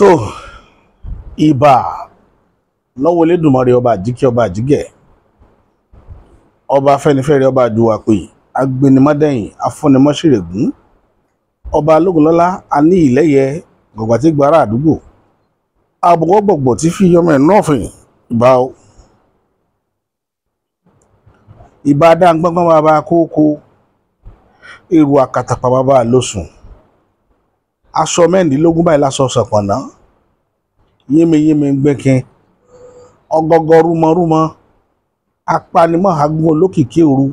Tó ìbà lọ́wọ́ Elédùmarè, ọba àjíkẹ́, ọba àjígẹ̀, ọba afẹ́nifẹ́re, ọba àjùwàpè, agbẹnimọ́dẹ̀yìn, afúnimọ́ṣẹ̀rẹ̀gún, ọba alógunlọ́lá, aní ìlẹ́yẹ gbọ̀gbà tí gbàrà àdúgbò, àbùkọ́ gbọ̀gbọ̀ tí fi yọmọ ẹ̀ nọ́ọ̀fìn. Ìbà o, ìbà dáńgbọ́ngbọ́n bàbá kókó, èrò àkàtàpà bàbá lóṣùn, aṣọ 24 báyìí lásọ ṣàpọ̀nà, yémeyéme ń gbẹ́kin, ọgọgọ rúmọrúmọ, apanimọ̀ agun olókìkí òru.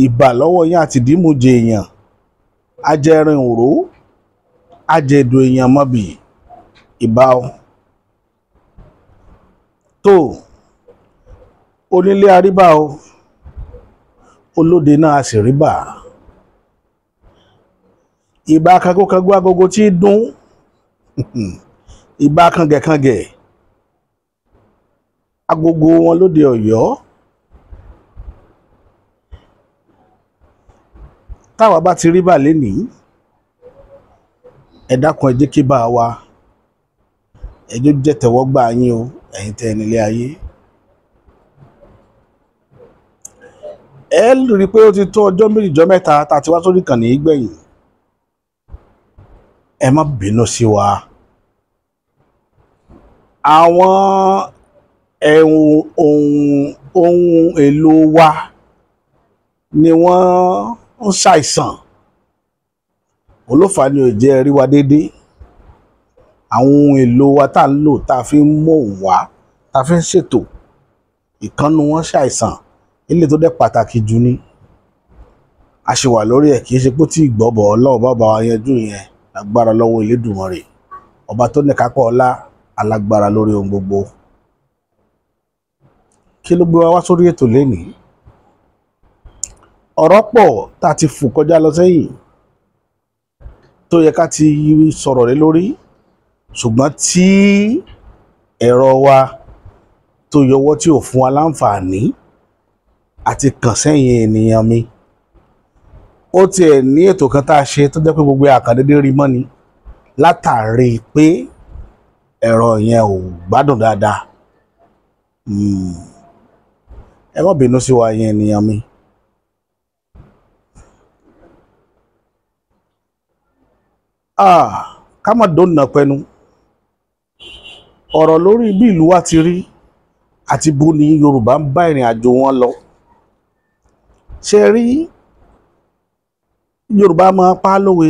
Ìbà lọ́wọ́ yín àti ìdímújẹ èèyàn, ajẹrin òró, ajẹ̀dọ̀ èèyàn mọ́bì. Ìbà o. Tó onílé àríbá o, olóde náà a sì ríbà. Ìbà kagókagó agogo tí í dún, ìbà kangẹ̀kangẹ̀ agogo wọn lóde Ọ̀yọ́. Táwa bá ti ríbà lénìí, ẹ dákun, ẹ jẹ́ kí bá wa ẹjọ́ jẹ́ tẹ̀wọ́gbà yín o, ẹ̀yin tẹ́ ẹ nílé ayé. Ẹ rí i pé ó ti tó ọjọ́ 2 jọ́ 3 tá a ti wá sórí ìkànnì yìí gbẹ̀yìn. Ẹ má bínú sí wa. Àwọn ohun èlò wa ni wọ́n ń ṣàìsàn, olófà ni ò jẹ́ rí wa déédéé. Àwọn ohun èlò wa tá à ń lò, tá a fi ń móhùn wá, tá a fi ń ṣètò, ìkànnù wọn ṣàìsàn. Ilé tó dẹ̀ pàtàkì jù ni a ṣe wà lórí ẹ̀, kì í ṣe pé tí ìgbọ́bọ̀ Ọlọ́run bá bá wa yanjú yẹn. Agbára lọ́wọ́ Elédùmarè, ọba tó ní kápá ọlá, alágbára lórí ohun gbogbo. Kí ló gbé wa wá sórí ètò lénìí? Ọ̀rọ̀ pọ̀ tá a ti fò kọjá lọ sẹ́yìn tó yẹ ká ti sọ̀rọ̀ lé lórí, ṣùgbọ́n tí ẹ̀rọ wa tó yọwọ́ tí ò fún wa láǹfààní àti kàn sẹ́yìn ènìyàn mi. Ó tiẹ̀ ní ètò kan tá a ṣe tó jẹ́ pé gbogbo àkàndédé rí mọ́ ni, látàrí pé ẹ̀rọ yẹn ò gbádùn dáadáa. Ẹ má bínú sí wa yẹn, ènìyàn mi. Ká má dóònà pẹnu ọ̀rọ̀ lórí bí ìlú wa ti rí àti bó ni Yorùbá ń bá ìrìn àjò wọn lọ. Ṣe rí Yorùbá máa pa á lówe,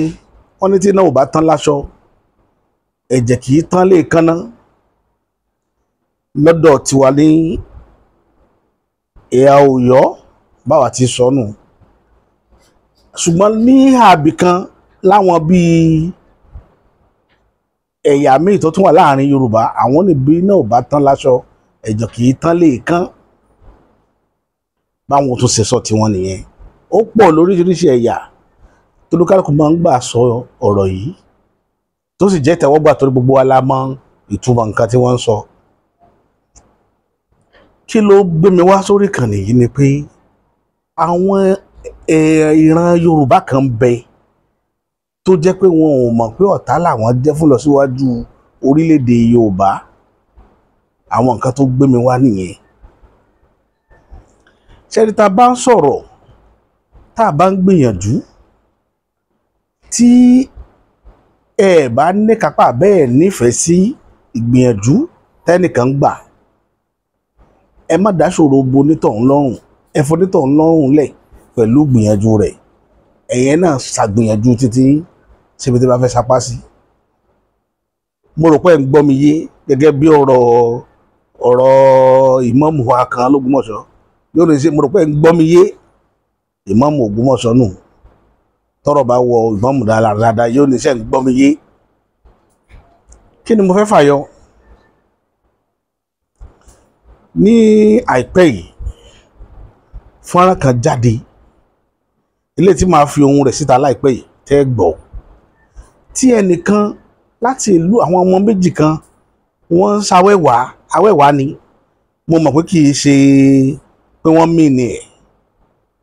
wọ́n ní tí iná ò bá tán láṣọ, ẹ̀jẹ̀ kì í tán lè kánná. Lọ́dọ̀ tiwa ní ìhà Ọ̀yọ́ báwa ti sọnù, ṣùgbọ́n ní àbí kan láwọn bíi ẹ̀yà míì tó tún wà láàrin Yorùbá, àwọn níbi iná ò bá tán láṣọ, ẹ̀jẹ̀ kì í tán lè kán. Báwọn tún ṣe sọ tiwọn nìyẹn. Ó pọ̀ lóríṣiríṣi ẹ̀yà tolúkálùkù máa ń gbà sọ ọ̀rọ̀ yìí, tó sì jẹ́ ìtẹ́wọ́gbà torí gbogbo wa la mọ̀ ìtumọ̀ nǹkan tí wọ́n ń sọ. Kí ló gbé mi wá sórí ìkànnì yìí ni pé àwọn ìran Yorùbá kan bẹ tó jẹ́ pé wọn ò mọ̀ pé ọ̀tá làwọn jẹ́ fún lọ síwájú orílẹ̀-èdè Yorùbá. Àwọn nǹkan tó gbé mi wá nìyẹn. Ṣẹ́ni tá a bá ń sọ̀rọ̀, tá a bá ń gbìyànjú, tí ẹ bá ní kápá bẹ́ẹ̀ nífẹ̀ẹ́ sí ìgbìyànjú tẹ́nìkan gbà, ẹ má dáṣòro bo onítọ̀hún lọ́rùn, ẹ fọ onítọ̀hún lọ́rùn lẹ̀ pẹ̀lú ìgbìyànjú rẹ̀. Ẹ̀yẹn náà ṣàgbìyànjú títí síbi tí bá fẹ́ sapá sí. Mo rò pé ẹ̀ ń gbọ́ mi yé gẹ́gẹ́ bí ọ̀rọ̀ ìmáàmù wa kan l'Ógbómọ̀ṣọ́ yóò ní ṣe. Mo rò pé ẹ̀ ń gbọ́ mi yé, ìmáàmù Ògbómọ̀ṣọ́ nù. Tọ́rọ̀ bá wọ ìmáàmù dáadáa yóò ní ṣe ń gbọ́ mi yé. Kí ni mo fẹ́ fàyọ? Ní àìpẹ́ yìí, fọ́nrán kan jáde, ilé tí màá fi ohun rẹ̀ síta láìpẹ́ yìí tẹ́ gbọ́, tí ẹnìkan láti ìlú àwọn ọmọ méjì kan wọ́n ń ṣàwẹ́wà. Awẹ́wà ni, mo mọ̀ pé kì í ṣe pé wọ́n mì ní ẹ̀,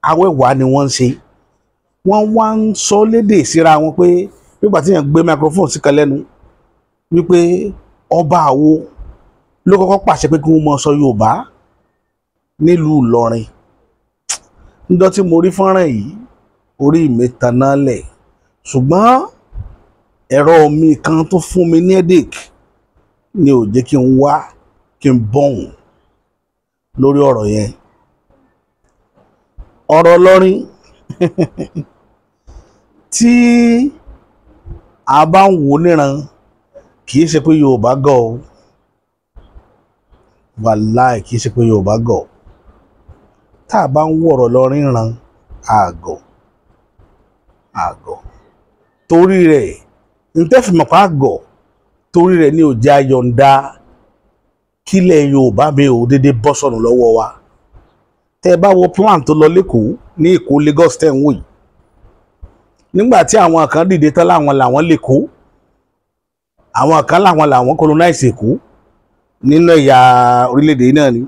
awẹ́wà ni wọ́n ń ṣe. Wọ́n wá ń sọ lédè síra wọn pé nígbà tí èèyàn gbé microphone sí kan lẹ́nu wípé ọba àwo ló kọ́kọ́ pàṣẹ pé kí wọ́n máa sọ Yorùbá nílùú Ìlọrin. Níjọ́ tí mo rí fọ́nrán yìí, orí mi taná lẹ̀, ṣùgbọ́n ẹ̀rọ mi kan tó fún mi ní headache ni ò jẹ́ kí n wá kí n bọ̀hùn lórí ọ̀rọ̀ yẹn. Ọ̀rọ̀ Ìlọrin tí a bá ń wò níran, kì í ṣe pé Yorùbá gọ̀ o, wàláì kì í ṣe pé Yorùbá gọ̀. Tá a bá ń wọ̀rọ̀ Ìlọrin ran, àgọ̀ àgọ̀ torí rẹ̀ ntẹ́fìmọ̀pá àgọ̀ torí rẹ̀ ní ò jẹ́ ayọ̀ǹda kílẹ̀ Yorùbá mi ò dédé bọ́ sọnù lọ́wọ́ wa. Tẹ́ ẹ bá wo plan tó lọ lẹ́kọ̀ọ́ ní Èkó, Lagos tẹ́ ń wò yìí, nígbà tí àwọn kan dìde tán láwọn làwọn lẹ́kọ̀ọ́, àwọn kan láwọn làwọn colonize Èkó nínú ẹ̀yà orílẹ̀-èdè náà ni.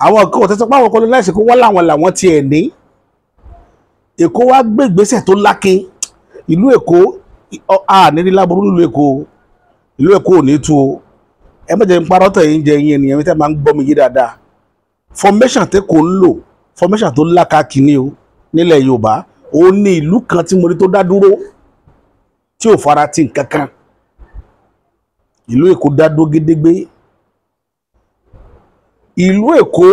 Àwọn kan ò tẹ́sán pé àwọn colonize Èkó, wọ́n láwọn làwọn tiẹ̀ ní Èkó. Wá gbé ìgbésẹ̀ tó lákin. Ìlú Èkó, a nírí láburú nílùú Èkó. Ìlú Èkó ò ní tú o. Ẹ má jẹ́ n parọ́ tẹ̀ yín jẹ yín ènìyàn mi tẹ́ máa ń gbọ́ mi yé dáadáa. Formation tẹ́ kò ń lò, formation tó lákàkí ni o nílẹ̀ Yorùbá. Ó ní ìlú kan tí mo rí tó dá dúró tí ò fara ti nǹkan kan. Ìlú Èkó dá dúró gédégbé. Ìlú Èkó,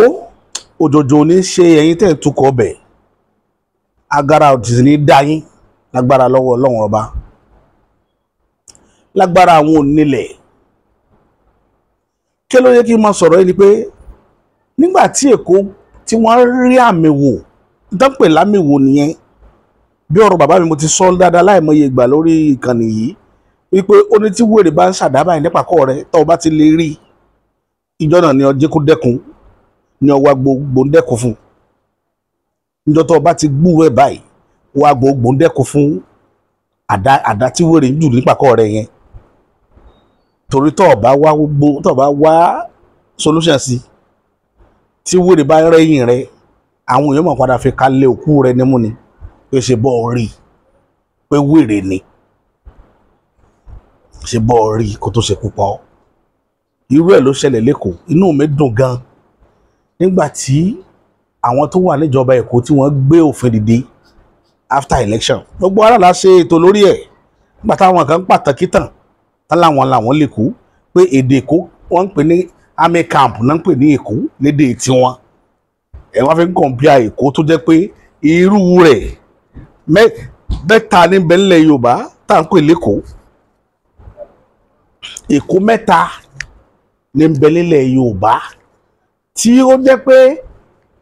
òjòjò ní ṣe ẹ̀yin tẹ́ ń tukọ̀ ọbẹ̀, agara òtítì ní dá yín lágbára lọ́wọ́ Ọlọ́run Ọba, lágbára àwọn onílẹ̀. Kí ló yẹ kí n máa sọ̀rọ̀ yìí ni pé nígbà tí Èkó tí wọ́n rí àmì wò, dánpẹ̀ lámì wò nìyẹn. Bí ọ̀rọ̀ bàbá mi, mo ti sọ dáadáa láìmọye ìgbà lórí ìkànnì yìí wípé ó ní tí wèrè bá ń ṣàdábà yìí nípàkọ́ rẹ, tó o bá ti lè rí ìjọ náà ni ọjẹ́ kó dẹ́kun ní ọwọ́ gbogbo ń dẹ́kun fún. Ìjọ tó o bá ti gbúrò ẹ̀ báyìí, wá gbogbo ń dẹ́kun fún àdá tí wèrè ń jù nípàkọ́ rẹ yẹn, torí tó o bá wá gbogbo, tó o bá wá solution sí, tí wèrè bá rẹ́yìn rẹ, àwọn èèyàn máa padà fi kalẹ̀ òkú rẹ nímú ni pé ṣe bọ́ ọ rí pé wèrè ni, ṣe bọ́ ọ rí kó tó ṣe kú pa ọ́. Irú ẹ̀ ló ṣẹlẹ̀ lẹ́kọ̀ọ́. Inú mi dùn gan nígbà tí àwọn tó wà níjọba Èkó tí wọ́n gbé òfin dìde after election. Gbogbo ara la ṣe ètò lórí ẹ̀ nígbà táwọn kan pàtàkì tàn tán láwọn làwọn lẹ́kọ̀ọ́, pé èdè Èkó wọ́n ń pè ní army camp náà, ń pè ní Èkó lédè tiwọn. Ẹ̀ wọ́n fi ń compare Èkó tó jẹ́ pé irú rẹ̀ mẹ́ta níbẹ̀ nílẹ̀ Yorùbá tá à ń pè lẹ́kọ̀ọ́. Èkó mẹ́ta níbẹ̀ nílẹ̀ Yorùbá tí ó jẹ́ pé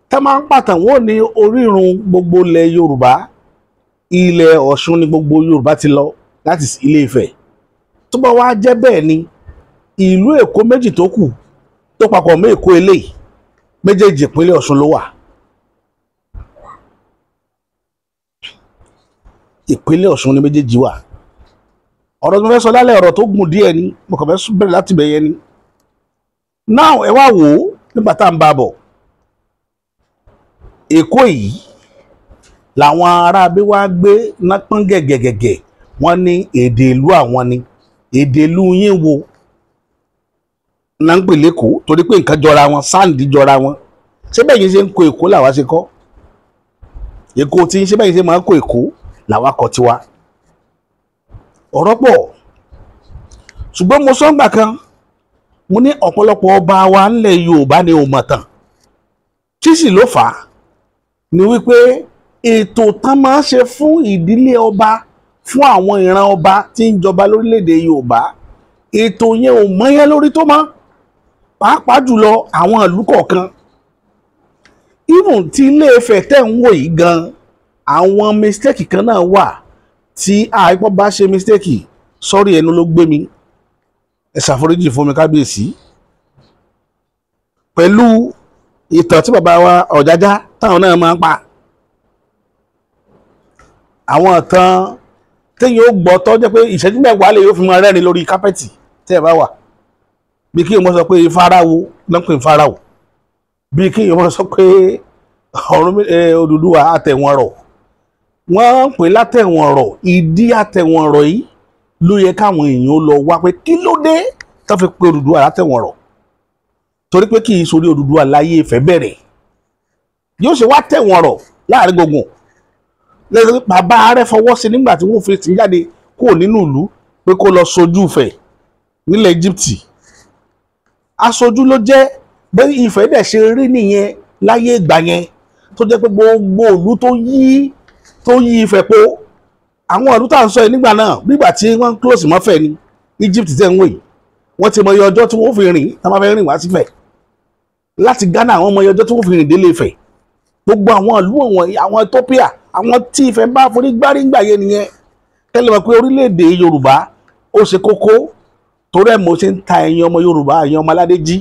tá máa ń pàtàn, wọ́n ní orírun gbogbo ilẹ̀ Yorùbá, ilẹ̀ Ọ̀ṣun ni gbogbo Yorùbá ti lọ láti Ilé Ifẹ̀. Tó bá wá jẹ́ bẹ́ẹ̀ ni, ìlú Èkó méjì tó kù tó papọ̀ mọ́ Èkó eléyìí, méjèèjì ìpínlẹ̀ Ọ̀ṣun ló wà. Ìpínlẹ̀ Ọ̀ṣun ni méjèèjì wà. Ọ̀rọ̀ tí mo fẹ́ sọ lálẹ́, ọ̀rọ̀ tó gùn díẹ̀ ni, mo kàn fẹ́ bẹ̀rẹ̀ láti bẹ̀yẹ ni. Now, ẹ wá wò ó, nígbà tá à ń bá a bọ̀, Èkó yìí làwọn aráabí wá gbé nápọ́n gẹ̀gẹ̀gẹ̀gẹ̀. Wọ́n ní èdè ìlú àwọn ni. Èdè ìlú yín wo náà ń pè lẹ́kọ̀ọ́? Torí pé nǹkan jọra wọn, sáǹdì jọra wọn. Ṣé bẹ́ẹ̀ yín ṣe ń kó Èkó làwa ṣe kọ́ Èkó tí? Ṣé bẹ́ẹ̀ yín ṣe máa ń kó Èkó làwa kọ́ tiwa? Ọ̀rọ̀ pọ̀, ṣùgbọ́n mo sọ ńgbà kan, mo ní ọ̀pọ̀lọpọ̀ ọba wa ńlẹ̀ Yorùbá ni ò mọ̀ tán. Tí sì ló fà á ni wípé ètò tán máa ń ṣe fún ìdílé ọba, fún àwọn ìran ọba tí ń jọba lórílẹ̀‐èdè Yorùbá, ètò yẹn ò mọ́yẹ́ lórí tó mọ́, pàápàá jùlọ àwọn ìlú kọ̀ọ̀kan. Even tí Ilé Ifẹ̀ tẹ̀ ń wò yìí gan, àwọn mistake kan náà wà tí àìpọ́ bá ṣe mistake. Sọ́rí, ẹnu ló gbé mi, ẹ ṣàforíjì fún mi, kábíyèsí. Pẹ̀lú ìtàn tí bàbá wa Ọ̀jájá táwọn náà máa ń pa, àwọn ìtàn téèyàn ó gbọ́ tó jẹ́ pé ìṣẹ́jú 10 lè yóò fi máa rẹ́rìn lórí kápẹ́ẹ̀tì tẹ́ ẹ bá wà, bí kí èèyàn sọ pé Fáráò náà ń pè Fáráò, bí kí èèyàn sọ pé ọ̀run Odùduwà àtẹ̀wọ̀n rọ̀, wọ́n ń pè látẹ̀wọ̀n rọ̀. Ìdí àtẹ̀wọ̀n rọ̀ yìí ló yẹ káwọn èèyàn lọ wá pé kí ló dé tó fi pé Odùduwà látẹ̀wọ̀n rọ̀, torí pé kì í sórí Odùduwà láyé Ifẹ̀ bẹ̀rẹ̀, yóò ṣe wá tẹ̀wọ̀n rọ̀ láàrin gbùngbùn lẹ́yìn bàbá rẹ̀ fọwọ́ sí nígbà tí wọ́n fi tì jáde kúrò nínú ìlú pé kó lọ sojú Ifẹ̀ nílẹ̀ Íjíbítì. Aṣojú ló jẹ́. Bẹ́ẹ̀ Ifẹ̀ dẹ̀ ṣe rí nìyẹn láyé ìgbà yẹn, tó jẹ́ pé gbogbo ìlú tó yí Ifẹ̀ po, àwọn ìlú tá à ń sọ yìí nígbà náà, nígbà tí wọ́n ń close mọ́fẹ̀ ní Egypt tẹ̀ ń wò yìí, wọ́n ti mọ iye ọjọ́ tí wọ́n fi rìn tá a máa fẹ́ rìn wá sífẹ̀. Láti Ghana, àwọn mọ iye ọjọ́ tí wọ́n fi rìn délé Ifẹ̀. Gbogbo àwọn ìlú àwọn àwọn Ethiopia, àwọn tí Ifẹ̀ bá forí gbárí ńgbà yẹn nìyẹn. Tẹ́lẹ̀ mọ̀ pé orílẹ̀-èdè Yorùbá ó ṣe kókó, torí ẹ̀ mo ṣe ń ta ẹ̀yin ọmọ Yorùbá, ẹ̀yin ọmọ aládé jí,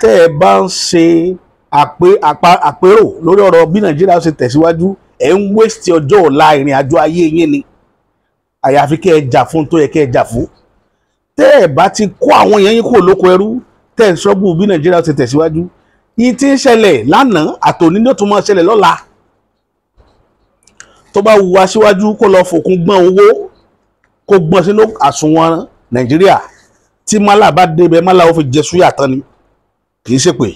tẹ́ ẹ bá ń ṣe àpérò lórí ọ̀rọ̀ bí Nàìjíríà ṣe tẹ̀síwájú, ẹ̀ ń waste ọjọ́ ọ̀la, ìrìn àjò ayé yín ni. Àyàfi kẹ́ ẹ jà fún tó yẹ kẹ́ ẹ jà fún. Tẹ́ ẹ bá ti kó àwọn èèyàn yín kúrò lóko ẹrú, tẹ́ ẹ ń sọ́gbù bí Nàìjíríà ṣe tẹ̀síwájú yìí, tí ń ṣẹlẹ̀ lánàá àtòní ní ó tún máa ṣẹlẹ̀ lọ́la. Tó bá wu aṣíwájú, kó lọ fòkun gbọ́n owó, kó gbọ́n sínú àsùnwọ̀n Nàìjíríà. Tí málà bá débẹ̀, málà ó fi jẹ súyà tán ni, kì í ṣèpè,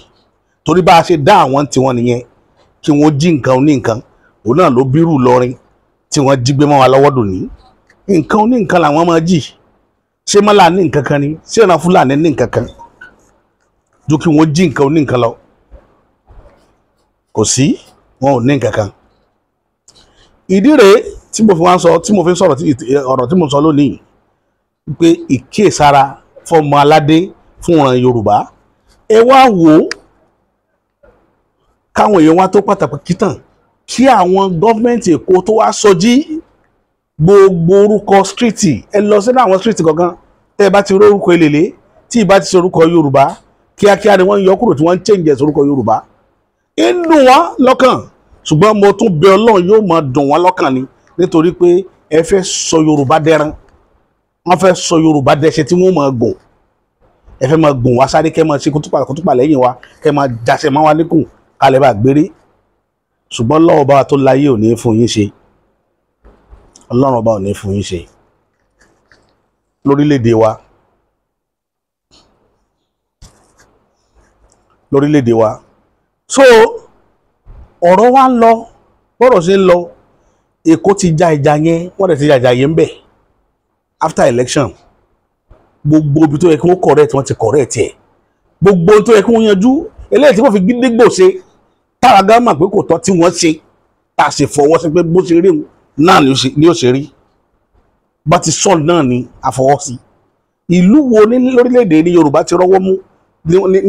torí bá a ṣe dá àwọn tiwọn nìyẹn, kí wọ́n jí nǹkan oní nǹkan. Òun náà ló bírù lọrin tí wọ́n jí gbé mọ́ wa lọ́wọ́ dòní. Nǹkan oní nǹkan làwọn máa jì. Ṣé mọ́là ní nǹkan kan ni? Ṣé ìran Fúlàní ní nǹkan kan ju kí wọ́n jí nǹkan oní nǹkan lọ? Kò sí, wọn ò ní nǹkan kan. Ìdí rèé tí mo fi wá ń sọ, tí mo fi ń sọ̀rọ̀, ọ̀rọ̀ tí mo sọ lónìí pé ìkíyèsára fọmọ aládé fún ìran Yorùbá. Ẹ wá wò ó, káwọn èèyàn wá tó pàtàkì tàn kí àwọn gọ́ọ̀mẹ̀ntì Èkó tó wá sọjí gbogbo orúkọ street. Ẹ lọ sínú àwọn street gangan, tẹ́ ẹ bá ti rí orúkọ èlèlé tí ì bá ti ṣe orúkọ Yorùbá, kíákíá ni wọ́n ń yọ kúrò, tí wọ́n ń change ẹ̀ sórúkọ Yorùbá. Ń dùn wọ́n lọ́kàn, ṣùgbọ́n mo tún bẹ Ọlọ́run, yóò máa dùn wọ́n lọ́kàn ni, nítorí pé ẹ fẹ́ sọ Yorùbá dẹran, wọ́n fẹ́ sọ Yorùbá dẹṣẹ tí wọ́n máa gùn. Ẹ fẹ́ máa gùn wá sáré, kẹ́ máa ṣe kútùpà kútùpà lẹ́yìn wa, kẹ́ máa jáṣẹ máa wá níkùn kálẹ̀ bá gbére. Ṣùgbọ́n lọ́wọ́ bá tó láyé ò ní fún yín ṣe, Ọlọ́run ọba ò ní fún yín ṣe lórílẹ̀‐èdè wa, lórílẹ̀‐èdè wa. So ọ̀rọ̀ wa ń lọ, bọ́rọ̀ ṣe ń lọ, Èkó ti ja ìjà yẹn, wọ́n dẹ̀ ti ja ìjà yẹn ń bẹ̀. After election, gbogbo ibi tó yẹ kí wọ́n correct, wọ́n ti correct ẹ̀. Gbogbo ohun tó yẹ kí wọ́n yanjú, eléyìí tí wọ́n fi gídígbò ṣe, táwa gan mọ̀ pé kò tọ́ tí wọ́n ṣe, tá a sì fọwọ́ sí pé bó ṣe rí náà ni ó ṣe rí, bá ti sọ náà ni a fọwọ́ sí. Ìlú wo ní lórílẹ̀‐èdè ní Yorùbá ti rọ́wọ́ mú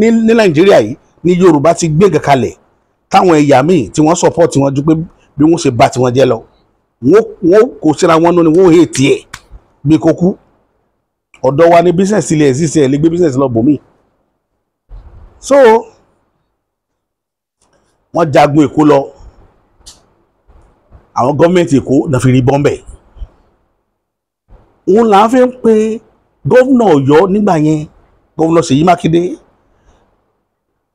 ní Nàìjíríà yìí ní Yorùbá ti gbé nǹkan kalẹ̀ táwọn ẹ̀yà míì tí wọ́n support wọn ju pé bí wọ́n ṣe bá tiwọn jẹ́ lọ, wọ́n kò síra wọn nú ni wọ́n hate ẹ̀ bí kò kú. Ọ̀dọ̀ wa ní business ilẹ̀ exist, ẹ̀ lè gbé business lọ bòmíì. So wọ́n jagun Èkó lọ, àwọn gọ́ọ̀mẹ̀ntì Èkó náà fi rí bọ́m̀bẹ̀. Òun là ń fi ń pe gómìnà Ọ̀yọ́ nígbà yẹn, gómìnà Ṣèyí Mákindé.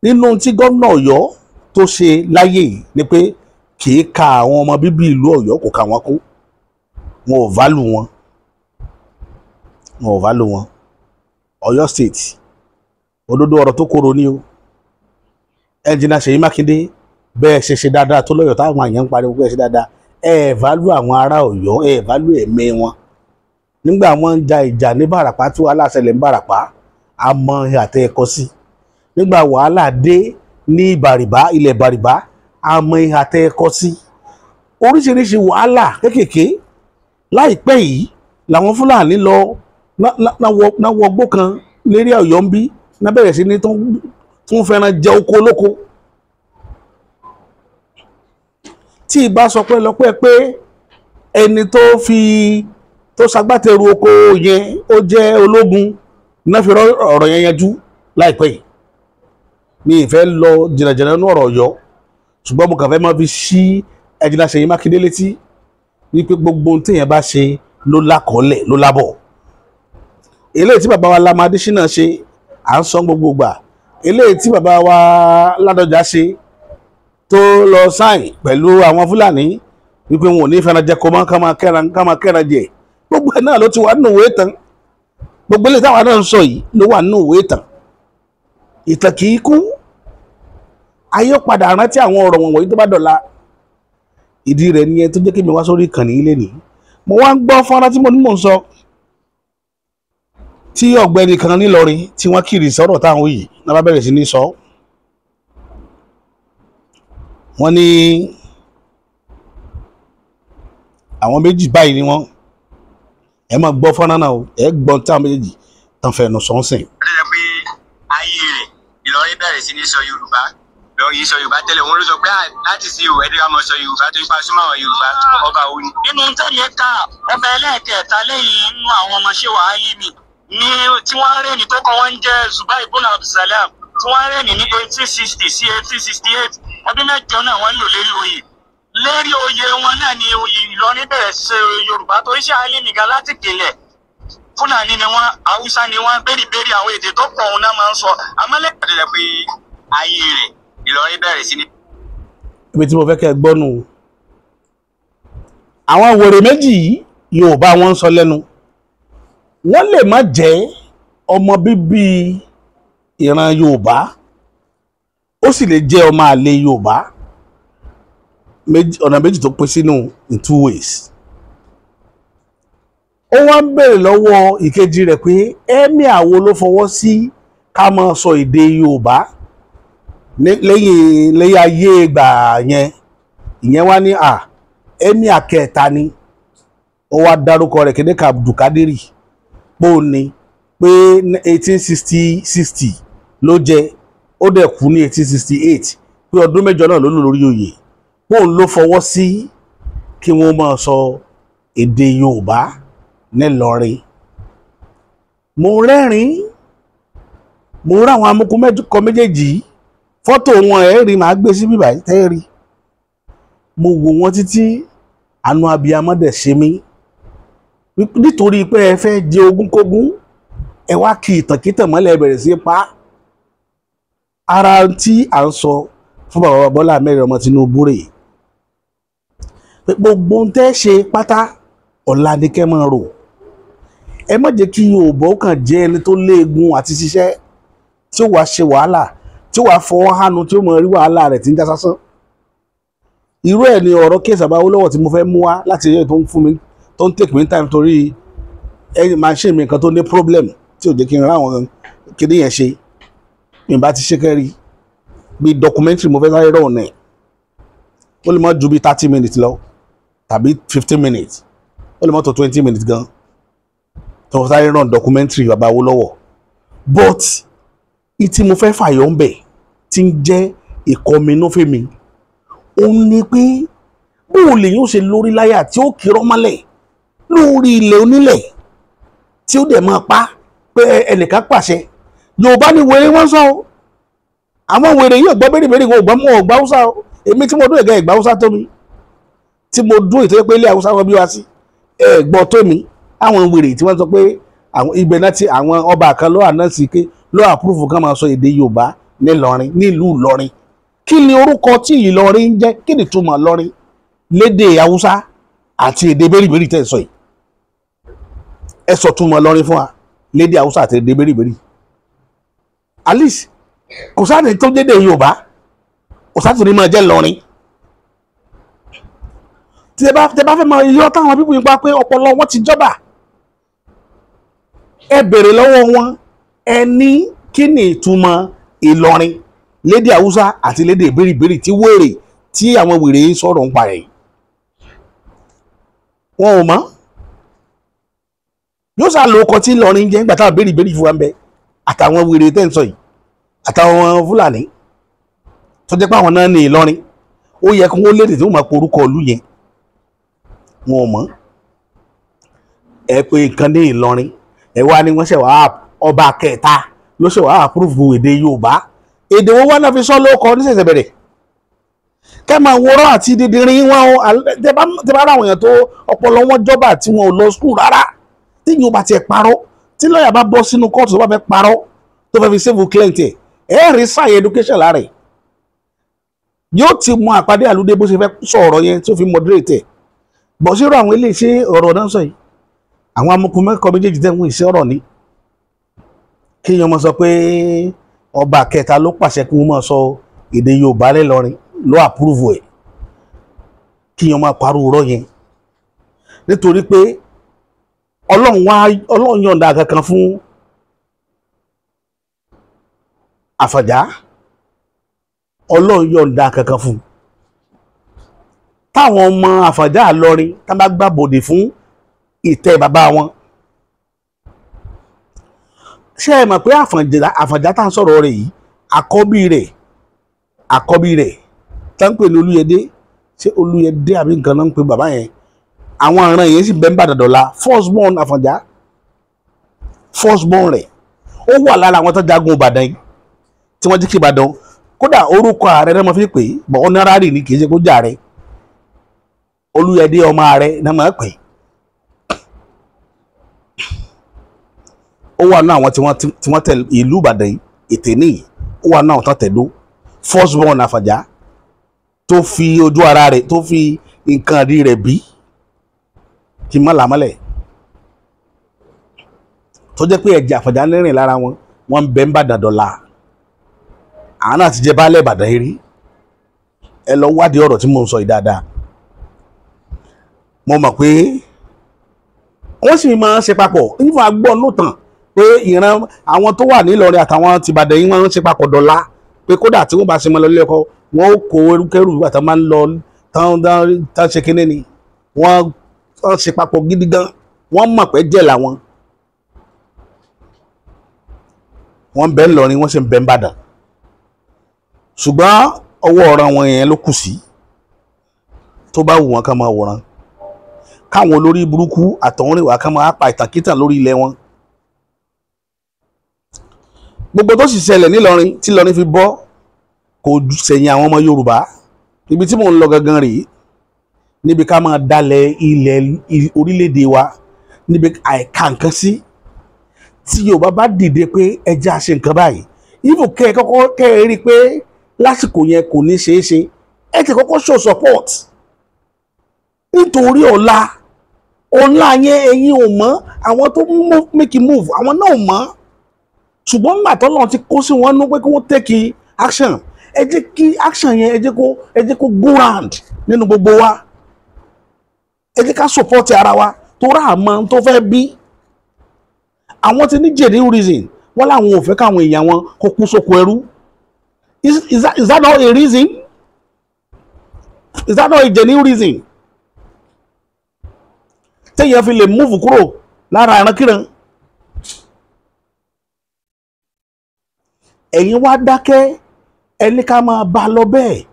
Nínú tí gómìnà Ọ̀yọ́ tó ṣe láyé yìí ni pé kì í ka àwọn ọmọ bíbí ìlú Ọ̀yọ́, kò kà wọ́n kún, wọn ò value wọn, wọn ò value wọn. Ọ̀yọ́ State, òdodo ọ̀rọ̀ tó korò ní o. Ẹnjìnà Ṣèyí Mákindé, bẹ́ẹ̀ ṣe ṣe dáadáa tó lọ́yọ̀, táwọn èèyàn ń pariwo pé ẹ ṣe dáadáa, ẹ value àwọn ará Ọ̀yọ́, ẹ value ẹ̀mí wọn. Nígbà wọn ń ja ìjà ní Bàràpá, tí wàhálà ṣẹlẹ̀ ń Bàràpá, àmọ́ àtẹ ẹ̀kọ́ sí. Nígbà wàhálà dé ní Ìbàrìbá, ilẹ̀ Ìbàrìbá, àmọ́ àtẹ ẹ̀kọ́ sí. Oríṣiríṣi wàhálà kéékèèké láìpẹ́ yìí làwọn Fúlàní lọ náwó ọgbó kan lérí Ọ̀yọ́ ń bí ná bẹ̀rẹ̀ sí ní tún fẹ́ràn jẹ oko olóko. Tí ìbá sọ pé lọ́pẹ́ pé ẹni tó fi tó ṣagbátẹrù oko yẹn, ó jẹ́ ológun náà, fi ọ̀rọ̀ yẹn yanjú láìpẹ́ yìí. Mi ì fẹ́ lọ jìnnàjìnnà nínú ọ̀rọ̀ Ọ̀yọ́, ṣùgbọ́n mo kàn fẹ́ máa fi ṣí ẹ̀jìnà Ṣèyí Mákindé létí wípé gbogbo ohun téèyàn bá ṣe ló lákọọ́lẹ̀, ló lábọ̀. Eléyìí tí bàbá wa Lam Adésínà ṣe, à ń sọ gbogbo gbà. Eléyìí tí bàbá wa Ládọjà ṣe, tó lọ sign pẹ̀lú àwọn Fúlàní wípé wọn ò ní fẹ́ràn jẹ kó mọ́, ká máa kẹ́ran jẹ. Gbogbo ẹ̀ náà ló ti wà nínú ìwé ìtàn. Gbogbo ilé táwa náà ń sọ yìí ló wà nínú ìwé ìtàn. Ìtàn kì í kú. Ayé padà rántí àwọn ọ̀rọ̀ wọ̀nyí tó bá dọ̀la. Ìdí rẹ̀ nìyẹn tó jẹ́ kí mi wá sórí ìkànnì ilé nìyí. Mo wá ń gbọ́ fọ́nrán tí mo ní mò ń sọ, tí ọ̀gbẹ́ni kan nílọrin tí wọ́n kiri sọ̀rọ̀ táwọn yìí náà bá bẹ̀rẹ̀ sí ní sọ. Wọ́n ní àwọn méjì báyìí ni wọ́n. Ẹ máa gbọ́ fọ́nrán náà o, ẹ gbọ́n táwọn méjèèjì tán fẹnu sọ́nsìn. Ó jẹ́ pé ayé rẹ̀ Ìlọrin bẹ̀rẹ̀ sí ní sọ Yorùbá. Ìlọrin sọ Yorùbá tẹ́lẹ̀, wọ́n ló sọ pé láti sí ìwé ẹ̀dí ká máa sọ Yorùbá tó ipa súnmọ́ àwọn Yorùbá ọba òní. Nínú tẹ́lẹ̀ ká ọba ẹlẹ́ẹ̀kẹta lẹ́yìn inú àwọn ọmọ Ṣéwà Álímì ní tí wọ́n rẹ̀ ní tó kọ́ wọ́n ń jẹ́ Zubair ibn Abdulsalam, tí wọ́n rẹ̀ ní 1860 sí 1868, ọdún mẹ́jọ náà wọ́n ń lò lérí oyè. Lérí oyè wọn náà ni Ìlọrin bẹ̀rẹ̀ sí Yorùbá torí Ṣéwà Álímì gan láti pìlẹ̀ Fúlàní ni wọ́n, Haúsá ni wọ́n, bẹ́ẹ̀rì àwọn èdè tó pọ̀ òun náà máa ń sọ. Àmọ́ lẹ́yìn tó jẹ́ pé ayé rẹ̀ Ìlọrin bẹ̀rẹ̀ sí ní. Ibi tí mo fẹ́ kẹ́ ẹ gbọ́ nù. Àwọn wèrè méjì yìí Yorùbá wọn ń sọ lẹ́nu. Wọ́n lè má jẹ́ ọmọ bíbí ìran Yorùbá, ó sì lè jẹ́ ọmọ àlè Yorùbá. Ọ̀nà méjì tó pín sínú in two ways. Ó wá ń bèrè lọ́wọ́ ìkejì rẹ̀ pé ẹ́mí àwo ló fọwọ́ sí ká máa sọ èdè Yorùbá lẹ́yìn ayé ìgbà yẹn. Ìyẹn wá ní à ẹ́mí àkẹta ni. Ó wá dárúkọ rẹ̀ kéde ká Abdulkadiri pé ó ní pé 1860 ló jẹ, ó dẹ̀ kú ní 1868, pé ọdún mẹ́jọ náà ló lò lórí oyè, pé òun ló fọwọ́ sí kí wọ́n máa sọ èdè Yorùbá nílọrin. Mo rẹ́rìn-ín, mo rá àwọn amúkú mẹ́kọ méjèèjì, fọ́tò wọn ẹ̀ rí, màá gbé sí bíbá tẹ́ rí. Mo wò wọ́n títí, àánú abiyamọ dẹ̀ ṣe mí, nítorí pé ẹ fẹ́ jẹ ogúnkógún, ẹ wá kí ìtànkítàn mọ́lẹ̀, bẹ̀rẹ̀ sí pa ara tí à ń sọ fún bàbá Bọ́lá Ahmed ọmọ Tinubu rè pé gbogbo ohun tẹ́ ṣe pátá ọ̀la ni kẹ́ máa rò. Ẹ má jẹ́ kí Yorùbá ó kàn jẹ́ ẹni tó léegun àti ṣiṣẹ́, tí ó wàá ṣe wàhálà, tí ó wàá fọwọ́ hánu, tí ó mọ rí wàhálà rẹ̀ tí ń já sásán. Irú ẹ̀ ni ọ̀rọ̀ kéèsì Bàbá Awólọ́wọ̀ tí mo fẹ́ mú wá láti ẹ̀yẹ́ tó ń fún mi, tó ń take me time, torí ẹni máa ṣe mi nǹkan tó ní problem tí ò jẹ́ kí n rá àwọn kéde yẹn ṣe. Mi bá ti ṣe kẹ́rí bí documentary mo fẹ́ sáré rọ̀ ọ̀nà ẹ̀, ó lè má ju bí 30 minutes lọ tàbí 15 minutes, ó lè má tó 20 minutes gan tó sáré run documentary Bàbá Awólọ́wọ̀. But ìtí mo fẹ́ fàyọ̀ ń bẹ̀ tí ń jẹ́ ìkọminú fèmí, òun ni pé bóun lè yóò ṣe lórí láyà tí ó kírọ́ mọ́lẹ̀ lórí ilẹ̀ onílẹ̀ tí ó dẹ̀ máa pa pé ẹnìkan pàṣẹ. Yorùbá ni wèrè wọ́n sọ o, àwọn wèrè yìí ò gbọ́ bèrèbèrè, wọn ò gbọ́ mọ́ ò gbọ́ Haúsá o. Èmi tí mo dún ẹ̀gá ìgbà Haúsá tó mi, tí mo dún ìtọ́jú pé ilé Haúsá wọn bí wá sí ẹ̀ gbọ́ tó mi. Àwọn wèrè tí wọ́n sọ pé àwọn ibẹ̀ náà ti àwọn ọba kan ló ànánsì pé ló àpúrúfù kan máa sọ èdè Yorùbá nílọrin, nílùú Ìlọrin. Kí ni orúkọ tí Ìlọrin ń jẹ́? Kí ni ìtumọ̀ Ìlọrin lédè Haúsá àti èdè bẹ́rìbẹ́rì tẹ̀ sọ yìí? Ẹ sọ túmọ̀ Ìlọrin fún wa lédè Haúsá àti èdè bẹ́rìbẹ́rì. At least kò sáà ní tó dédé Yorùbá, kò sáà tó ní máa jẹ́ Ìlọrin. Tí ẹ bá fẹ́ máa yọ táwọn pípọ̀ yín pa pé ọpọlọ wọn ti jọba, ẹ bèrè lọ́wọ́ wọn, ẹ ní kí ni ìtumọ̀ Ìlọrin lédè Haúsá àti lédè bẹ́rìbẹ́rì tí wèrè tí àwọn wèrè ń sọ̀rọ̀ ń parẹ́ yìí. Wọn ò mọ̀. Yóò sá lo ọkọ̀ tí Ìlọrin jẹ́ nígbà táwọn bẹ́rìbẹ́rì fún wa ń bẹ, àtàwọn wèrè tẹ́ ń sọ yìí, àtàwọn Fúlàní tó jẹ́ pé àwọn náà ní Ìlọrin. Ó yẹ kí wọ́n lédè tí wọ́n máa porúkọ ìlú yẹn. Wọn ò mọ̀. Ẹ pé nǹkan ní Ìlọrin, ẹ wá ní wọ́n ṣẹ̀ wá ọba kẹta ló ṣẹ̀ wá àpúrúfù èdè Yorùbá. Èdè wo wá náà fi sọ lóko níṣẹ̀ṣẹ̀ bẹ̀rẹ̀? Kẹ́ máa wòrán àti dídìrín wọn o. Tẹ́ bá rà àwọn èèyàn tó ọpọlọ wọn jọba tí wọn ò lọ skul rárá, tí yóò bá tiẹ̀ parọ́, tí lọ́ọ̀yà bá bọ́ sínú kóòtù tó bá fẹ́ parọ́ tó fẹ́ fi save client ẹ̀, ẹ̀ rí sáyẹ education lára ẹ̀. Yóò ti mọ àpàdé àlùdé bó ṣe fẹ́ sọ ọ̀rọ̀ yẹn tí ó fi moderate ẹ̀. Bọ̀ sírò àwọn eléyìí ṣe ọ̀rọ̀ náà sọ yìí. Àwọn amukun mẹ́kọ̀ọ́ méjèèjì tẹ̀ ń wí iṣẹ́ ọ̀rọ̀ ni. Kéèyàn máa sọ pé ọba kẹta ló pàṣẹ kí wọ́n máa sọ èdè Yorùbá lẹ́lọrin ló àpúrúvù ẹ̀, kéèyàn máa parọ́ ọ̀rọ̀ yẹn, nítorí pé Ọlọ́run yọ̀ǹda kankan fún Àfọ̀njá, Ọlọ́run yọ̀ǹda kankan fún táwọn ọmọ Àfọ̀njá Ìlọrin tá bá gbàbọ̀dè fún ìtẹ́ bàbá wọn. Ṣé ẹ mọ̀ pé Àfọ̀njá tá à ń sọ̀rọ̀ rẹ̀ yìí, àkọ́bí rẹ̀ tá ń pè ní Olúyẹdé, ṣé Olúyẹdé àbí nǹkan náà ń pè bàbá yẹn? Àwọn ìran yẹn sì bẹ́ẹ̀ ń bàdàn dọ̀la. First born Àfọ̀njá, first born rẹ̀ ó wà lára àwọn tó jagun Ìbàdàn yìí tí wọ́n jí kí Ìbàdàn. Kódà orúkọ ààrẹ náà máa fi pè é, bọ̀ honorary ni, kì í ṣe kó jà rẹ̀. Olúyẹdé ọmọ ààrẹ náà máa pè é. Ó wà náà àwọn tí wọ́n tẹ ìlú Ìbàdàn yìí, ètè níyì, ó wà náà àwọn tó tẹ̀dó. First born Àfọ̀njá tó fi ojú ara rẹ̀, tó fi nǹkan rí rẹ̀ bí kí n má làmọ́lẹ̀, tó jẹ́ pé ẹ̀jẹ̀ Àfọ̀njá nírìn lára wọn, wọ́n ń bẹ ń bàdàn dọ̀la. Àwọn náà ti jẹ baálé Ìbàdàn yìí rí. Ẹ lọ wádìí ọ̀rọ̀ tí mò ń sọ yìí dáadáa. Mo mọ̀ pé wọ́n sì máa ń ṣe papọ̀. Nífà gbọ́ nùtàn pé ìran àwọn tó wà nílọrin àtàwọn tìbàdàn yìí wọ́n ń ṣe papọ̀ dọ̀la, pé kódà tí wọ́n bá ṣe mọ́ lọ lẹ́kọ̀ọ́, wọ́n ó kó erúkẹ́rù nígbà tán máa ń lọ tán ṣe kínní ni wọ́n ṣe papọ̀ gidi gan. Wọ́n mọ̀ pé jẹ́ làwọn. Wọ́n bẹ ńlọrin, wọ́n sì ń bẹ ńbàdàn, ṣùgbọ́n ọwọ́ ọ̀ràn wọn yẹn ló kù sí. Tó bá wù wọ́n ká máa wòran, káwọn olórí burúkú àtọ̀húnrìnwá ká máa pa ìtàkìtàn lórí ilẹ̀ wọn. Gbogbo tó sì ṣẹlẹ̀ nílọrin tí Ìlọrin fi bọ́ kò sẹ̀yìn àwọn ọmọ Yorùbá. Ibi tí mò ń lọ gangan rèé, níbi ká máa dalẹ̀ ilẹ̀ orílẹ̀-èdè wa, níbi àìka nǹkan sí. Tí Yorùbá bá dìde pé ẹjẹ́ a ṣe nǹkan báyìí, ibò kẹ́ ẹ kọ́kọ́ kẹ́ ẹ rí i pé lásìkò yẹn kò ní ṣeé ṣe, ẹ ti kọ́kọ́ show support nítorí ọ̀la. Ọ̀la yẹn ẹ̀yin ò mọ̀, àwọn tó make a move àwọn náà ò mọ̀, ṣùgbọ́n nígbà tọ́lọ́run ti kó sí wọn nú pé kí wọ́n take action, ẹ jẹ́ kí action yẹn, ẹ jẹ́ kó go round nínú gbogbo wa. Ẹ jẹ́ ká support ara wa, torí àmọ́ tó fẹ́ bí. Àwọn ti ní genuine reason, wọ́n láwọn ò fẹ́ káwọn èèyàn wọn kó kú sóko ẹrú. Is that not a reason? Is that not a genuine reason? Téèyàn fi lè move kúrò lára ìrankíran. Ẹ̀yin wá dákẹ́, ẹni ká máa bá lọ bẹ́ẹ̀.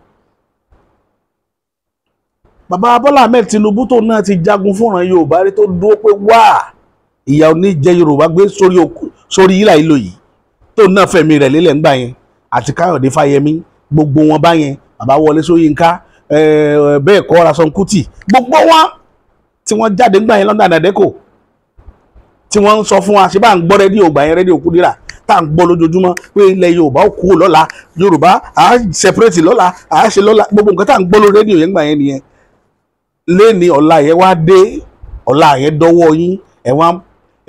Bàbá Bọ́lá Ahmed Tinubu tó náà ti jagun fúnran Yorùbá rí, tó dúró pé wá ìyà oníjẹ Yorùbá gbé sórí ìlà ìlò yìí, tó náà fẹ̀mí rẹ̀ lélẹ̀ ńgbà yẹn, àti Káyọ̀dé Fáyẹmí, gbogbo wọn bá yẹn, bàbá Wọlé Ṣóyínká, bẹ́ẹ̀ kọ́ Ransome Kuti, gbogbo wọn tí wọ́n jáde ńgbà yẹn London Àdẹ́kò, tí wọ́n ń sọ fún wa, ṣé bá ń gbọ́ rédíò gbà yẹn, rédíò Kúdírà tá à ń gbọ́ lójoojúmọ́ pé ilẹ̀ Yorùbá ó kú lọ́la, Yorùbá à á separate lọ́la, à á ṣe lọ́la, gbogbo nǹkan tá à ń gbọ́ lórí rédíò yẹn gbà yẹn nìyẹn. Léni ọ̀la yẹn wá dé, ọ̀la yẹn dọ́wọ́ yín, ẹ̀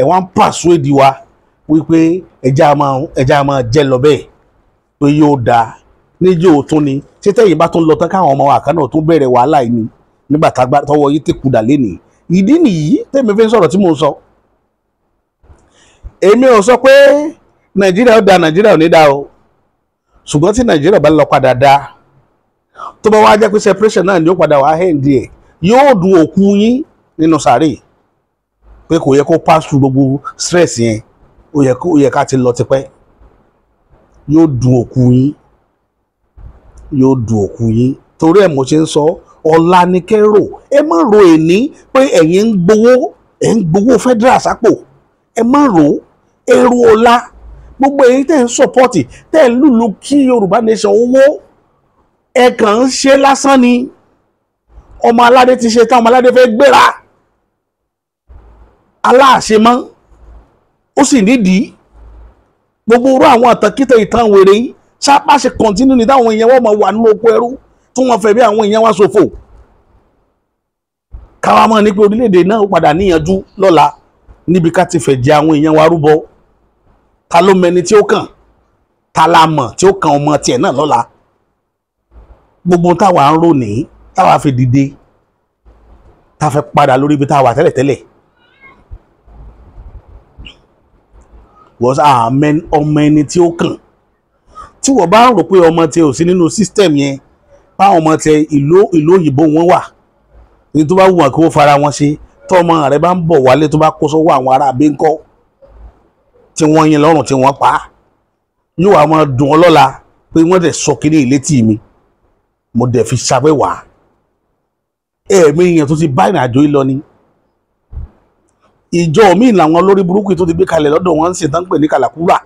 wá ń persuade wa wípé ẹja máa jẹ́ lọ bẹ́ẹ̀ pé yóò dáa. Níjó tún ni ṣé tẹ́yìn bá tún lọ tán káwọn ọmọ wa kan náà tún bẹ̀rẹ̀ wàhálà yìí ni nígbà tọwọ́ yìí ti kudà lénìí. Ìdí nìyí tẹ́mi fi ń sọ̀rọ̀ tí mò ń sọ. Èmi ò sọ pé Nàìjíríà ó da, Nàìjíríà ò ní da o, ṣùgbọ́n tí Nàìjíríà bá lọ padà da, tó bá wá jẹ́ pé separation náà ni ó padà wá hẹ́ǹdì ẹ̀, yóò dùn òkú yín nínú sàárè pé kò yẹ kó pass through gbogbo stress yẹn, ó yẹ ká ti lọ tipẹ́. Yóò dùn òkú yín, yóò dùn òkú yín. Torí ẹ̀ mo ṣe ń sọ, ọ̀la ni kẹ́ rò. Ẹ má ro èní pé ẹ̀yin ń gbowó, ẹ̀ ń gbowó federal sápò. Ẹ má ro, ẹ ro ọ̀la. Gbogbo èyí tẹ́ ń sọ̀pọ̀tì, tẹ́ ń lùlù kí Yorùbá nation owó, ẹ kàn ń ṣe lásán ni. Ọmọ aládé ti ṣe tán, ọmọ aládé fẹ́ gbéra aláàṣẹ mọ́, ó sì nídìí. Gbogbo orú àwọn àtàkìtẹ̀ ìtàn wèrè yìí sápá ṣe kọ̀ntínú ní táwọn èèyàn wọ́n máa wà nínú oko ẹrú tí wọ́n fẹ́ bí àwọn èèyàn wá ṣòfò. Káwa mọ̀ ní pé orílẹ̀-èdè náà ó padà níyanjú lọ́la. Níbi ká ti fẹ̀ jẹ àwọn èèyàn wa rúbọ, ta ló mẹni tí ó kàn, ta la mọ̀ tí ó kan ọmọ tiẹ̀ náà lọ́la? Gbogbo táwa ń rò ní táwa fi dìde, tá fẹ́ padà lórí ibi táwa tẹ́lẹ̀tẹ́lẹ̀. Wọ́n ọmọ ẹni tí ó kàn. Tí wọ́n bá ń rò pé ọmọ tiẹ̀ ò sí nínú system yẹn, báwọn ọmọ tiẹ̀ ìlú òyìnbó wọn wà, ní tó bá wù wọn kí wọ́n fara wọn ṣe, tó ọmọ rẹ bá ń bọ̀ wálé tó bá kó sọ́wọ́ àwọn ará abẹ́ńkọ́ tí wọ́n yin lọ́rùn tí wọ́n pa á, yóò wá máa dùn ọ́ lọ́la pé wọ́n dẹ̀ sọ kíní ìlétí mi, mo dẹ̀ fi ṣàwẹ́wà. Ẹ̀ẹ̀mí èèyàn tó ti bá ìrìn àjò yìí lọ ni. Ìjọ míì làwọn olórí burúkú tó ti gbé kalẹ̀ lọ́dọ̀ wọn ń ṣe tán pè ní kàlàkúrà.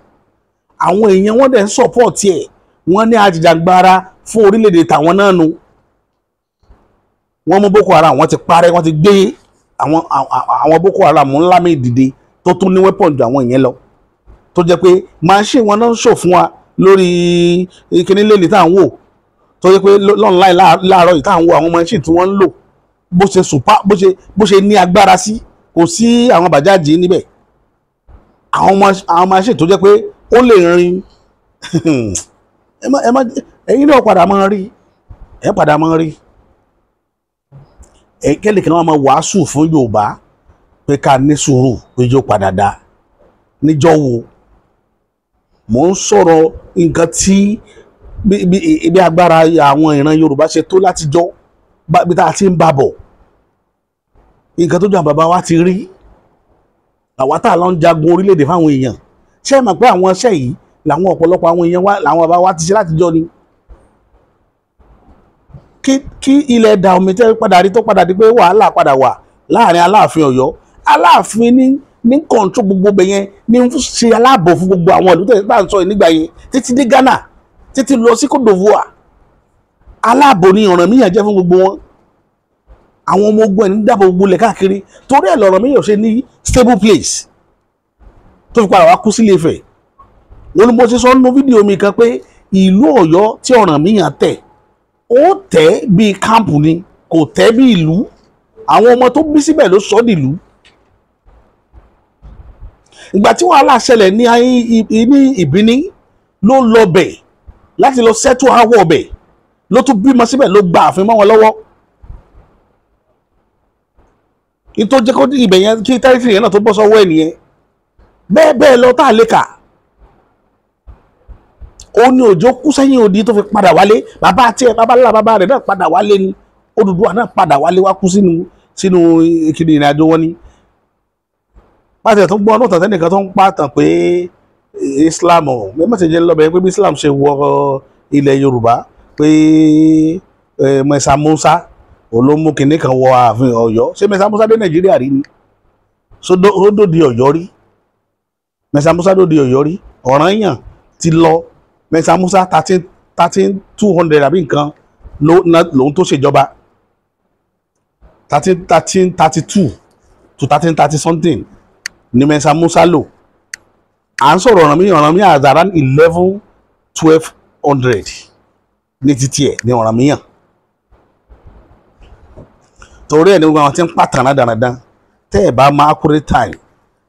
Àwọn èèyàn wọ́n dẹ̀ ń sọ̀pọ̀tì ẹ̀, wọ́n ní ajìjàgbara fún orílẹ̀-èdè tàwọn náà nu. Wọ́n mú Boko Haram, wọ́n ti parẹ́, wọ́n ti gbé àwọn Boko Haram ńlá mi dìde tó tún ní weapon ju àwọn ìyẹn lọ, tó jẹ́ pé machine wọn náà ń ṣò fún wa lórí kíní lẹ́ni tá à ń wò, tó jẹ́ pé online láàárọ̀ yìí tá à ń wò àwọn machine tí wọ́n ń lò, bó ṣe super, bó ṣe ní agbára sí, kò sí àwọn bàjáàjì níbẹ̀. Àwọn machine tó jẹ́ pé ó lè rin ẹ má ẹ̀yin náà padà máa rí, ẹ padà máa rí. Kẹ́lẹ̀ kí wọ́n máa wàásù fún Yorùbá pé ká ní sùúrù pé yóò padà dá. Níjọ́ wo mò ń sọ̀rọ̀ nǹkan tí bí agbára àwọn ìran Yorùbá ṣe tó látijọ́, bí tá a ti ń bá bọ̀, nǹkan tó jọ àwọn bàbá wa ti rí, àwa tá a lọ ń jagun orílẹ̀-èdè fáwọn èèyàn. Ṣé ẹ mọ̀ pé àwọn iṣẹ́ yìí làwọn ọ̀pọ̀lọpọ̀ àwọn èèyàn wa làwọn bàbá wa ti ṣe látijọ́ ni? Kí ilẹ̀ Dahomey tẹ́ padà rí tó padà di pé wàhálà padà wà láàrin Aláàfin Ọ̀yọ́. Aláàfin ní kọ̀ǹtró gbogbo bẹ̀ yẹn, ní ṣe aláàbò fún gbogbo àwọn ìlú tẹ̀ bá ń sọ yìí nígbà yẹn, títí dé Ghana, títí lọ sí Côte d'Ivoire. Aláàbò ni Ọ̀rànmíyàn jẹ́ fún gbogbo wọn. Àwọn ọmọ ogun ẹ̀ ní dáàbò gbogbo lẹ̀ káàkiri, torí ẹ̀ lọ̀rànmíyàn ṣe ní stable place tó fi padà wá kú sílé Ifẹ̀. Wọ́n ní mo ṣe sọ nínú fídíò mi kan pé ìlú Ọ̀yọ́ tí Ọ̀rànmíyàn tẹ̀, ó tẹ̀ bíi káàmpù ni, kò tẹ̀ bíi ìlú. Àwọn ọmọ tó bí síbẹ̀ ló sọ dìlú. Ìgbà tí wàhálà ṣẹlẹ̀ ní Ìbíní ló lọ bẹ̀ láti lọ sẹ́tù àwọ̀ bẹ̀, ló tún bímọ síbẹ̀, ló gba ààfin mọ́ wọn lọ́wọ́. Nítorí jẹ́ kó ibẹ̀ yẹn kí tẹ́rìtì yẹn náà tó bọ́ sọ́wọ́ ẹ̀ nìyẹn. Bẹ́ẹ̀ bẹ́ẹ̀ lọ tá a lè kà. Ó ní Òjó kú sẹ́yìn odi tó fi padà wálé. Bàbá tiẹ̀, bàbá ńlá bàbá rẹ̀ náà padà wálé ni. Odùduwà náà padà wálé wá kú sínú ìkíni ìrìn àjò wọn ni. Pàṣẹ tó ń gbọ́ ọdún tàtẹ́ nìkan tó ń pàtàn pé Islam ọ̀ mẹ́mọ́ ti jẹ́ lọ́bẹ̀ pé bí Islam ṣe wọ ilẹ̀ Yorùbá pé Mẹ́sà Musa olómú kìnní kan wọ ààfin Ọ̀yọ́. Ṣé Mẹ́sà Musa dé Nàìjíríà rí ni? Sódòdì Ọ̀yọ́ rí? Mẹ́sà Musa dòdì Ọ̀yọ́ rí? Ọ̀rànyàn ti lọ. Mẹ́sà Musa 1300 àbí nǹkan lòun tó ṣèjọba, 1332 to 1330 something ni Mẹ́sà Musa lò. À ń sọ̀rọ̀ Ọ̀rànmíyàn at around 1100-1200 ní títí ẹ̀ ní Ọ̀rànmíyàn. Torí ẹ̀ ní gbogbo àwọn tí ń pàtàn dáradára tẹ́ ẹ̀ bá máa accurate time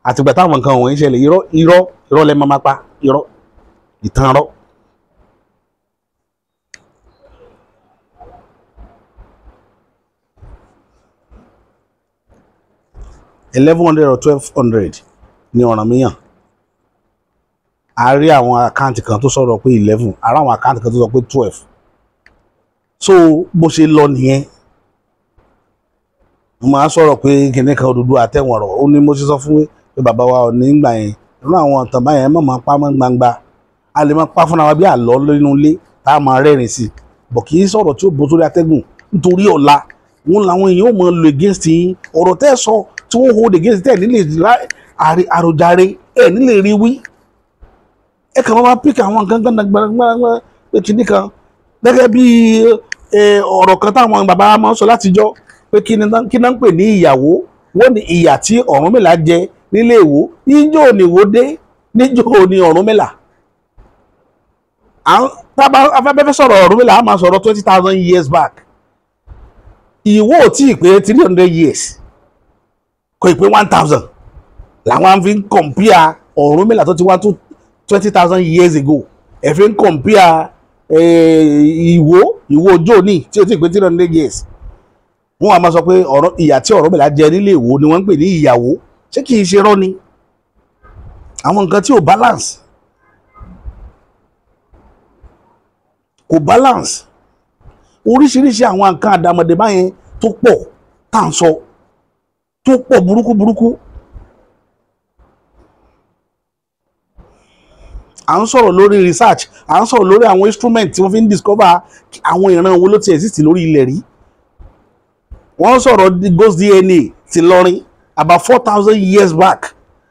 àtìgbà táwọn nǹkan wọ̀nyí ṣẹlẹ̀, irọ́ irọ́ irọ́ lẹ́ máa pa, irọ́ ìtàn rọ́. $1100 or $1200 ní Ọ̀rànmíyàn. A rí àwọn àkáǹtì kan tó sọ̀rọ̀ pé 11, a rí àwọn àkáǹtì kan tó sọ pé 12. So bó ṣe lọ nìyẹn. Mo máa sọ̀rọ̀ pé kìnìún kan Odùduwà àtẹ̀wọ̀n rọ̀, ó ní mo ṣe sọ fún pé bàbá wa ò ní gbà yẹn. Irú àwọn ọ̀tàn báyẹn mọ̀ máa pa mọ́ gbangba. A lè máa pa fúnra wa bí àlọ́ nínú ilé tá a máa rẹ́rìn sí i. Bọ̀ kì í sọ̀rọ̀ tí ó bọ́ sórí atẹ́gùn nítorí ọ̀la. Wọn làwọn èèyàn ò mọ̀ lò against yín. Ọ̀rọ̀ tẹ́ sọ tí wọ́n hold against tẹ́ nílé àròjàre ẹ̀ nílé rí wí. Ẹ kàn máa pick àwọn nǹkan gbàngbàngbàngbà pé kìíní kan. Gẹ́gẹ́ bí ọ̀rọ̀ kan táwọn bàbá máa ń sọ látijọ́ pé kí náà ń pè ní ìyàwó, wọ́n ní ìyà tí Ọ̀rúnmìlà jẹ nílé Ìwó, níjọ́ ni Ìwó dé, níjọ́ ni Ọ̀rúnmìlà. Afẹ́fẹ́ sọ̀rọ̀ Ọ̀rúnmìlà á máa sọ̀rọ̀ 20,000 years back. Ìwó ò tí ì pé 300 years, kò ì pé 1,000. Làwọn fi ń compare Ọ̀rúnmìlà tó ti wá tó 20,000 years ago. Ẹ fi ń compare Ìwó, Ìwó ọjọ́ òní tí ó ti pé 300 years. Wọ́n á máa sọ pé ọ̀rọ̀ ìyà tí Ọ̀rúnmìlà jẹ nílé Ìwó ni wọ́n ń pè ní ìyàwó. Ṣé kìí ṣe rọ́ ni? Àwọn nǹkan tí ò balance, kò balance. Oríṣiríṣi àwọn nǹkan àdàmọ̀dè báyẹn tó pọ̀ tá à ń sọ, tó pọ̀ burúkú burúkú. À ń sọ̀rọ̀ lórí research, à ń sọ̀rọ̀ lórí àwọn instrument tí wọ́n fi ń discover àwọn ìran wo ló ti exist lórí ilẹ̀ rí. Wọ́n sọ̀rọ̀ ghost DNA ti lọ́rin about 4,000 years back,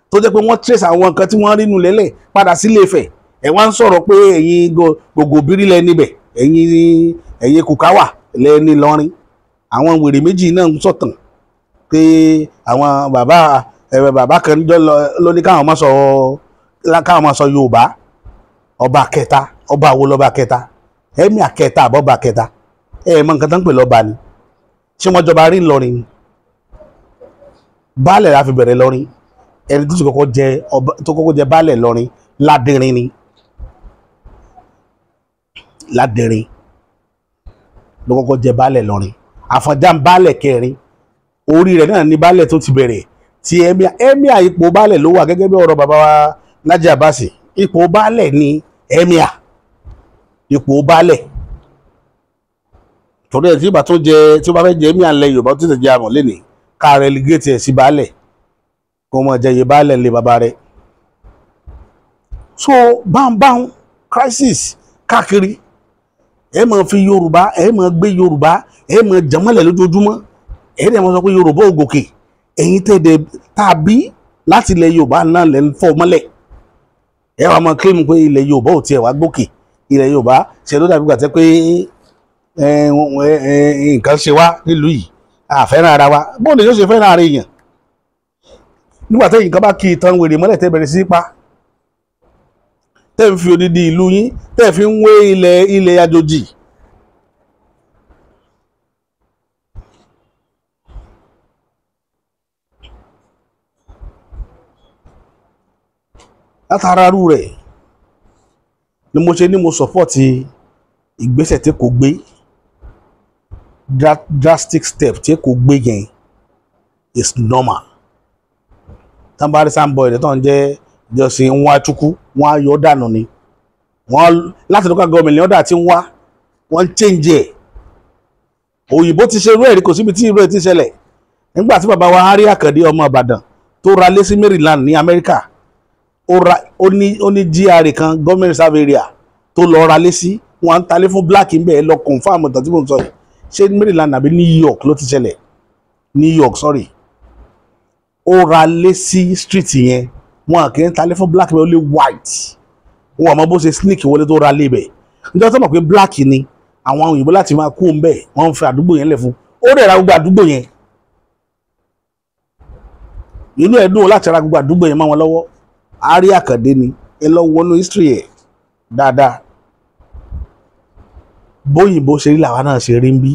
tó jẹ́ pé wọ́n trace àwọn nǹkan tí wọ́n rí nù lẹ́lẹ̀ padà sí Ilé-Ifẹ̀. Ẹ̀ wá ń sọ̀rọ̀ pé ẹ̀yin Gògòbírí lẹ níbẹ̀, ẹ̀yin Kùkáwà lẹ ní lọ́rin. Àwọn wèrè méjì náà ń sọ̀tàn pé àwọn bàbá kan ló ní káwọn máa sọ Yorùbá. Ọba kẹta, ọba wo lọba kẹta? Ẹ̀mí àkẹta àbọ̀bà kẹta? Ẹ̀ mọ nǹkan tó ń pè lọ́ba ni. Ṣé wọ́n jọba rí Ìlọrin ni? Baálẹ̀ la fi bẹ̀rẹ̀ lọ́rin. Ẹni tó ti kọ́kọ́ jẹ ọba, tó kọ́kọ́ jẹ baálẹ̀ lọ́rin, Ládìrín ni. Ládìrín ló kọ́kọ́ jẹ baálẹ̀ lọ́rin. Àfọ̀njá ń baálẹ̀ kẹrin, orí rẹ̀ náà ní baálẹ̀ tó ti bẹ̀rẹ̀. Tí ẹ̀míà ipò baálẹ̀ ló wà, gẹ́gẹ́ bí ọ̀rọ̀ bàbá wa Lájí Àbáàsì. Ipò baálẹ̀ ni ẹ̀míà, ipò baálẹ̀. Torí ẹ̀ tí ìbá tó jẹ, tí ó bá fẹ́ jẹ ẹ̀míà ńlẹ̀ Yorùbá tó ti jẹ àmọ̀ lẹ́nìí, ká relegate ẹ̀ sí baálẹ̀, kó mọ̀ jẹ iye baálẹ̀ ńlẹ̀ bàbá rẹ̀. So báńbáń crisis káàkiri. Ẹ máa fi Yorùbá, ẹ máa gbé Yorùbá, ẹ máa jẹmọ́lẹ̀ lójoojúmọ́. Ẹ dẹ̀ máa sọ pé Yorùbá ò gòkè. Ẹ̀yin tẹ̀dẹ̀ tàbí láti ilẹ̀ Yorùbá náà lẹ́ ń fọ́ mọ́lẹ̀. Ẹ wàá máa claim pé ilẹ̀ Yorùbá ò tiẹ̀ wá gòkè. Ilẹ̀ Yorùbá ṣe ló dàbí gbàtẹ́ pé nǹkan ṣe wá nílùú yìí, àfẹ́ràn ara wa. Bóun ni yóò ṣe fẹ́ràn ara èèyàn nígbà tẹ́yìn kan bá kí ìtàn wèrè mọ́lẹ̀ tẹ́ bẹ̀rẹ̀ sí pa, tẹ́ ń fi odidi ìlú yín tẹ́ fi ń wé ilẹ̀ àjòjì. Látara rú rẹ̀ ni mo ṣe ní mo sọpọ́ọ̀tì ìgbésẹ̀ tí kò gbé, drastic step tí kò gbé yẹn is normal. Tambari samboy rẹ̀ tó ń jẹ́ Jọ́sìn Nwachukwu, wọ́n á yọ dànù ni. Wọ́n láti local government ní ọ̀dà tí ń wá, wọ́n ń change ẹ̀. Òyìnbó ti ṣe irú ẹ̀ rí, kò síbi tí irú ẹ̀ ti ṣẹlẹ̀. Nígbà tí bàbá wa Harry Àkàndé ọmọ Ìbàdàn tó ra lé sí Maryland ní Amẹ́ríkà, ó ní GRA kan, government reserve area, tó lọ ra lé sí. Wọ́n ń talé fún black ń bẹ̀. Lọ confirm ọ̀tàn tí mo ń sọ yìí. Ṣé Maryland àbí New York ló ti ṣẹlẹ̀? New York, sorry. Ó ra lé sí street yẹn, wọn kì í talé fún black bẹ́ẹ̀, ó lé white. Wọn àmọ́ bó ṣe sneak wọlé tó ra lé bẹ̀. Nítorí tó mọ̀ pé black ni, àwọn òyìnbó láti máa kú ń bẹ̀, wọ́n ń fi àdúgbò yẹn lẹ̀ fún. Ó rẹ̀ ra gbogbo àdúgbò yẹn. Inú ẹ̀ dùn láti ra gbogbo àdúgbò yẹn mọ́ wọn lọ́wọ́. Harry Àkàndé ni, ẹ lọ wọnú history ẹ̀ dáadáa. Bóyìnbó ṣe rí làwa náà ṣe rí ń bí.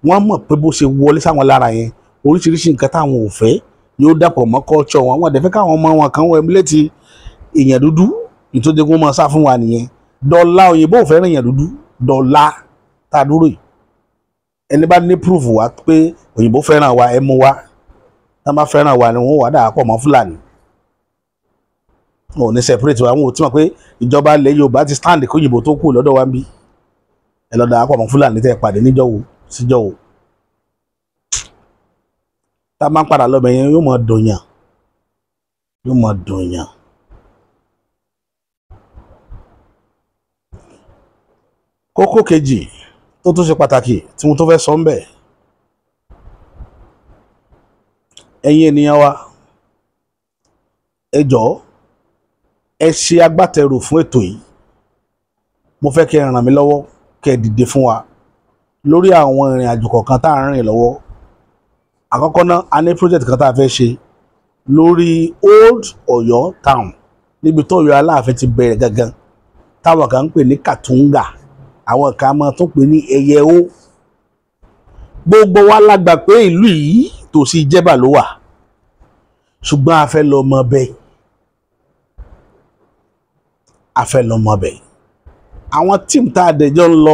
Wọ́n mọ̀ pé bó ṣe wọlé sáwọn lára yẹn, oríṣiríṣi nǹkan táwọn ò fẹ́ yóò dàpọ̀ mọ́ culture wọn. Wọ́n dẹ̀ fẹ́ káwọn ọmọ wọn kan wọ emulate èèyàn dúdú, ìtọ́jú kó máa sá fún wa nìyẹn. Dọ́là òyìnbó ò fẹ́ràn èèyàn dúdú, dọ́là tá a dúró yìí. Ẹni bá ní proof wa pé òyìnbó fẹ́ràn wa, ẹ mú wa. Tá a bá fẹ́ràn wa ni wọ́n wà dà pọ̀ mọ́ Fúlàní. Wọn ò ní separate wa, wọn ò tí mọ̀ pé ìjọba ilẹ̀ Yorùbá ti stand kó òyìnbó tó kù lọ́dọ̀ wa ń bí. Ẹ lọ́dọ̀ àpọ̀ mọ́ Fúlàní tẹ́ pàdé níjọ́ wo síjọ́ wo. Tá a máa ń padà lọ́bẹ̀ yẹn, yóò mọ̀ dùnyàn, yóò mọ̀ dùnyàn. Kókó kejì tó tún ṣe pàtàkì tí mo tún fẹ́ sọ ń bẹ̀, ẹ̀yin ènìyàn wa, ẹ jọ̀ọ́ ẹ ṣe agbátẹrù fún ètò yìí. Mo fẹ́ kí ẹ ràn mí lọ́wọ́, kí ẹ dìde fún wa lórí àwọn ìrìn àjò kọ̀ọ̀kan tá à ń rìn lọ́wọ́. Àkọ́kọ́ náà, a ní project kan tá a fẹ́ ṣe lórí Old Ọ̀yọ́ town, níbi tó Ọ̀yọ́ Aláàfin ti bẹ̀rẹ̀ gangan, táwọn kan ń pè ní Katunga, àwọn kan máa tún pè ní Ẹyẹó. Gbogbo wa la gbà pé ìlú yìí tòsí Jẹ́bà ló wà. Ṣùgbọ́n a fẹ́ lọ mọ bẹ́ẹ̀, a fẹ́ lọ mọ bẹ́ẹ̀. Àwọn tíìmù tá a dẹjọ́ ń lọ,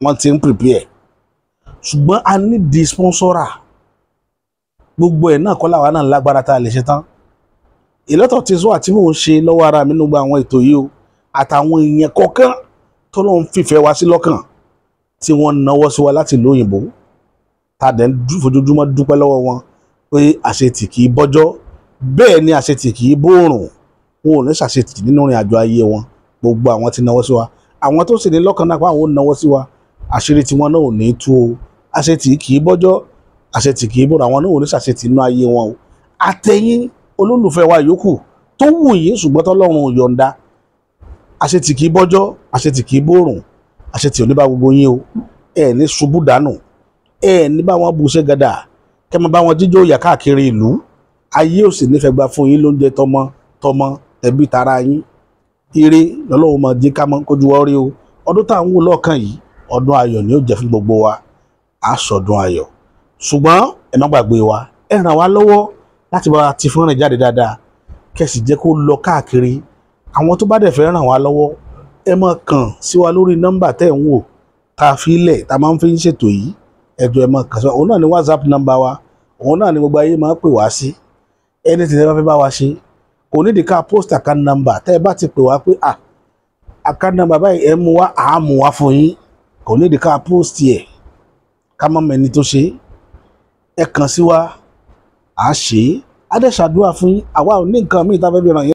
wọ́n ti ń prepare, ṣùgbọ́n a ní di sponsora. Gbogbo ẹ̀ náà kọ́ làwa náà lágbára tá a lè ṣe tán. Ìlọ́tọ̀ ti sọ àti mò ń ṣe lọ́wọ́ ara mi nígbà àwọn ètò yìí o, àtàwọn èèyàn kọ̀ọ̀kan tó lọ́n fìfẹ́ wa sí lọ́kàn tí wọ́n náwó sí wa láti ìlú òyìnbó, tá a dẹ̀ ń fojoojúmọ́ dúpẹ́ lọ́wọ́ wọn pé àṣetì kì í bọ́jọ́, bẹ́ẹ̀ ni àṣetì kì í bóòrùn. Wọn ò ní ṣàṣetì nínú ìrìn àjò ayé wọn. Gbogbo àwọn tí náwó sí wa, àwọn tó sì ní lọ́kàn náà pé àwọn ò náwó sí wa, àṣírí tiwọn náà ò ní tú o. Àṣetì kì í bọ́jọ́, àṣetì kì í bóòrùn, àwọn náà ò ní ṣàṣetì nínú ayé wọn o. Àtẹ̀yìn olólùfẹ́ wa yòókù tó wù yín ṣùgbọ́n tọ́lọ́run ò yọ̀ǹda, àṣetì kì í bọ́jọ́, àṣetì kì í bóòrùn, àṣetì ò ní bá gbogbo yín o. Ẹ ní ṣubú dànù, ẹ ní bá wọn bu iṣẹ́ gàdà, kẹ́ máa bá wọn jíjó ìyà káàkiri ìlú. Ayé ò sì nífẹ̀ẹ́ gba fún yín lóúnjẹ tọmọ tọmọ tẹ̀bí tara yín. Ire lọ́lọ́run máa jẹ́ ká mọ́ kójú wa rí o. Ọdún tá à ń wò lọ́ọ̀kan yìí, ọdún ayọ̀ ni ó jẹ́ fún gbogbo wa. Á sọdún ayọ̀. Ṣùgbọ́n ẹ má gbàgbé wa, ẹ ràn wá lọ́wọ́ láti bá ti fọ́nrán jáde dáadáa, kẹ́ sì jẹ́ kó lọ káàkiri. Àwọn tó bá dẹ̀ fẹ́ ràn wá lọ́wọ́, ẹ máa kàn sí wa lórí nọ́mbà tẹ́ ń wò tá a fi lẹ̀ tá a máa ń fi ń ṣètò yìí. Ẹ jọ̀ọ́ ẹ máa kàn sí wa. Òun náà ni WhatsApp nọ́mbà wa, òun náà ni gbogbo ayé máa ń pè wá sí. Ẹni tí ẹ bá fẹ́ bá wa ṣe, kò ní ìdí ká post account number. Tẹ́ ẹ bá ti pè wá pé à account number báyìí ẹ mú wá, à á mú wá fún yín. Kò ní ìdí ká post ẹ̀ ká má mẹ́ni tó ṣe. Ẹ kàn sí wa, à á ṣe é, á dẹ̀ ṣàdúrà fún yín. Àwa ò ní nǹkan míì tá a fẹ́ fi ràn yín.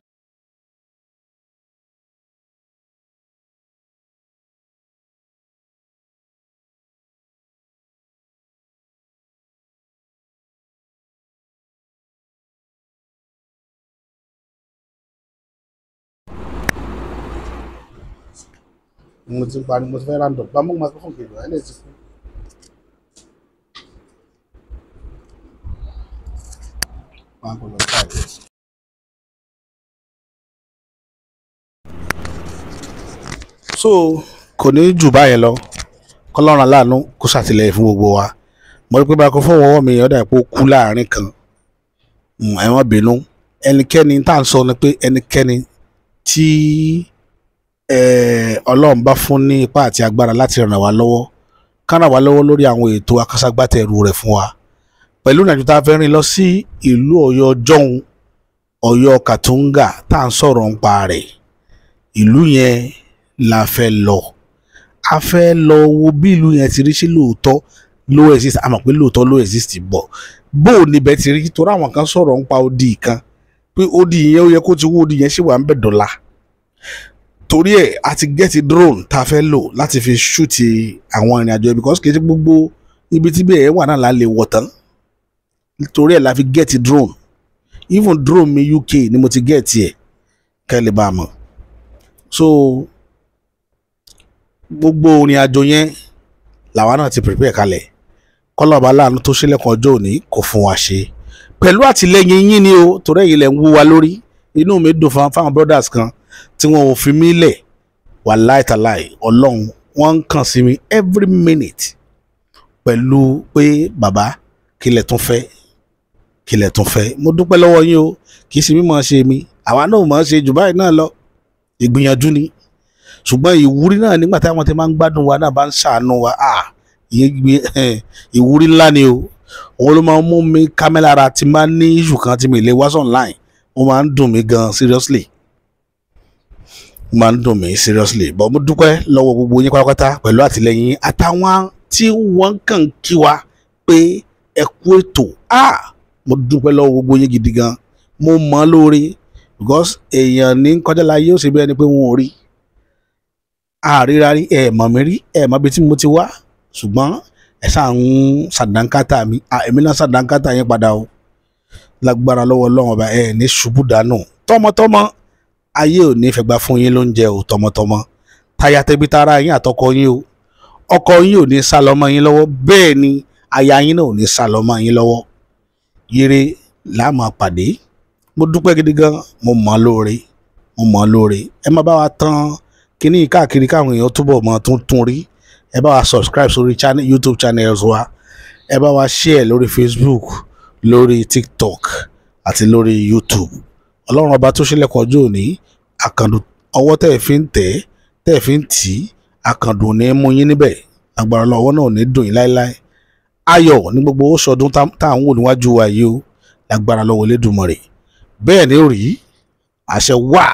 Mo ti parí, mo ti fẹ́ round up. Bá mú microphone kejì wá, ẹ lè ti kú. Máa kó lọ káàkiri. So kò ní jù báyẹn lọ. Kọ́lọ́run aláàánú kó ṣàtìlẹ́yìn fún gbogbo wa. Mo rí pé microphone ọwọ́ mi ọ̀dà ìpò kú láàrin kan. Ẹ má bínú. Ẹnikẹ́ni tá à ń sọ ni pé ẹnikẹ́ni tí Ọlọ́run bá fún ní ipá àti agbára láti ràn wá lọ́wọ́, ká ràn wá lọ́wọ́ lórí àwọn ètò akaságbátẹrù rẹ̀ fún wa. Pẹ̀lú ìrìnàjò tá a fẹ́ rìn lọ sí ìlú Ọ̀yọ́ jọ̀hún, Ọ̀yọ́ Kàtúngà tá à ń sọ̀rọ̀ ń pa rẹ̀, ìlú yẹn la fẹ́ lọ. A fẹ́ lọ wo bí ìlú yẹn ti rí, sí lóòótọ́ ló exist. A mọ̀ pé lóòótọ́ ló exist bọ̀. Bó o níbẹ̀ ti rí, torí àwọn kan sọ̀rọ̀ ń pa odi kan pé odi yẹn ó yẹ kó ti wó, odi yẹn sì wà ń bẹ̀ dọ̀la. Torí ẹ̀ a ti gẹ́tì drone tá a fẹ́ lò láti fi ṣúùtì àwọn ìrìn àjò, because kì í ṣe gbogbo ibi tí bẹ́ẹ̀ wà náà la lè wọ̀ tán. Torí ẹ̀ la fi gẹ́tì drone. Even drone mi UK ni mo ti gẹ́tì ẹ̀, kẹ́ lè bá a mọ̀. So gbogbo ìrìn àjò yẹn làwa náà ti prepare kalẹ̀. Kọ́lọ́ọ̀bá láàánú tó ṣílẹ̀kùn ọjọ́ òní kò fún wa ṣe. Pẹ̀lú àtìlẹ́yìn yín ni o, torí ẹ̀yin lẹ̀ ń wú wa lórí. Inú mi dùn fáwọn brothers kan tí wọn ò fi mí lẹ̀, wàláì tàláì Ọlọ́run, wọ́n ń kàn sí mi every minute pẹ̀lú pé bàbá kí lẹ tún fẹ́, kí lẹ tún fẹ́. Mo dúpẹ́ lọ́wọ́ yín o. Kì í ṣe mímọ̀ ṣe mi, àwa náà mọ̀ ṣe jù báyìí náà lọ, ìgbìyànjú ni. Ṣùgbọ́n ìwúrí náà nígbà táwọn ti máa ń gbádùn wa náà bá ń ṣàánú wa, ìwúrí ńlá ni o. Òun ló máa ń mú mi kámẹ́lára tí máa ń ní issue kan tí mi lè wá online. Ó máa ń dùn mí gan seriously, ó máa ń dùn mí seriously. But mo dúpẹ́ lọ́wọ́ gbogbo yín pátápátá pẹ̀lú àtìlẹ́yìn àtàwọn tí wọ́n kàn kí wa pé ẹ kú ètò. Mo dúpẹ́ lọ́wọ́ gbogbo yín gidi gan. Mo mọ̀ ọ́ lóore, because èèyàn ní kọjá láyé ó ṣe bí ẹni pé wọn ò rí àríra rí, ẹ mọ̀ mi rí, ẹ mọ̀ bí tí mo ti wá, ṣùgbọ́n ẹ ṣáà ń ṣàdánkátà mi. Èmi náà ṣàdánkátà yín padà o. Lágbára lọ́wọ́ Ọlọ́run ọba, ẹ ní ṣubú dànù tọmọtọmọ. Ayé ò ní fẹ́ gbà fún yín lóúnjẹ o tọmọtọmọ, táyà tẹbi tara yín àtọkọ yín o. Ọkọ yín ò ní sá lọ mọ́ yín lọ́wọ́, bẹ́ẹ̀ ni aya yín náà ò ní sá lọ mọ́ yín lọ́wọ́. Yere la máa pàdé. Mo dúpẹ́ gidi gan, mo mọ̀ ọ́ lóore, mo mọ̀ ọ́ lóore. Ẹ má bá wa tán kíní káàkiri káwọn èèyàn túbọ̀ mọ́ tuntun rí. Ẹ bá wa subscribe sórí channel, YouTube channels wa. Ẹ bá wa share lórí Facebook, lórí TikTok àti lórí YouTube. Ọlọ́run ọba tó ṣílẹ̀kùn ọjọ́ òní, àkàndùn ọwọ́ tẹ́ ẹ̀ fi ń tẹ̀ tẹ́ ẹ̀ fi ń tì í, àkàndùn ní mú yín níbẹ̀. Agbára ọlọ́wọ́ náà ò ní dùn yín láéláé. Ayọ̀ ní gbogbo ó sọdún tá à ń wò níwájú wa yìí o, lágbára lọ́wọ́ Elédùmarè. Bẹ́ẹ̀ ni ó rí, àṣẹ wà.